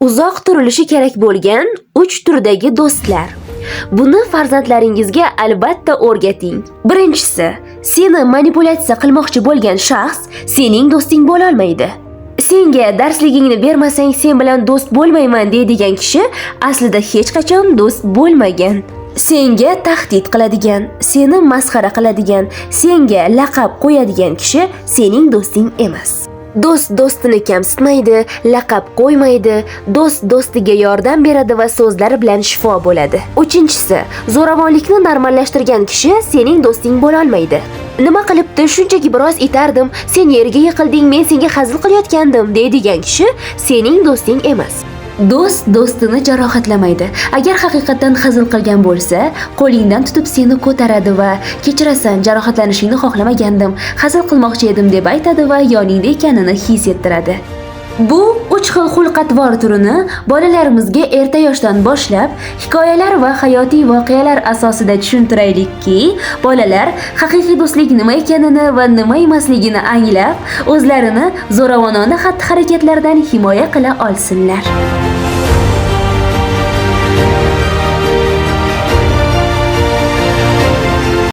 Uzoq turilishi kerak bo'lgan 3 turdagi do'stlar. Buni farzandlaringizga albatta o'rgating. Birinchisi, seni manipulyatsiya qilmoqchi bo'lgan shaxs sening do'sting bo'la olmaydi. Senga darsligingni bermasang sen bilan do'st bo'lmayman deydigan kishi aslida hech qachon do'st bo'lmagan. Senga tahdid qiladigan, seni masxara qiladigan, senga laqab qo'yadigan kishi sening do'sting emas. Do'st do'stini kamsitmaydi, laqab qo'ymaydi, do'st do'stiga yordam beradi va so'zlari bilan shifo bo'ladi. Uchinchisi, zo'ravonlikni normallashtirgan kishi sening do'sting bo'la olmaydi. Nima qilibdi, shunchaki biroz itardim, sen yerga yiqilding, men senga hazil qilayotgandim deydigan kishi sening do'sting emas. Do'st do'stini jarohatlamaydi. Agar haqiqatdan hazil qilgan bo'lsa, qo'lingdan tutib seni ko'taradi va kechirasan, jarohatlanishingni xohlamagandim, hazil qilmoqchi edim deb aytadi va yoningda ekanini his ettiradi. Bu uch xil xulq-atvor turini bolalarimizga erta yoshdan boshlab hikoyalar va hayotiy voqealar asosida tushuntiraylikki, bolalar haqiqiy do'stlik nima ekanini va nima emasligini anglab, o'zlarini zo'ravonona xatti-harakatlardan himoya qila olsinlar.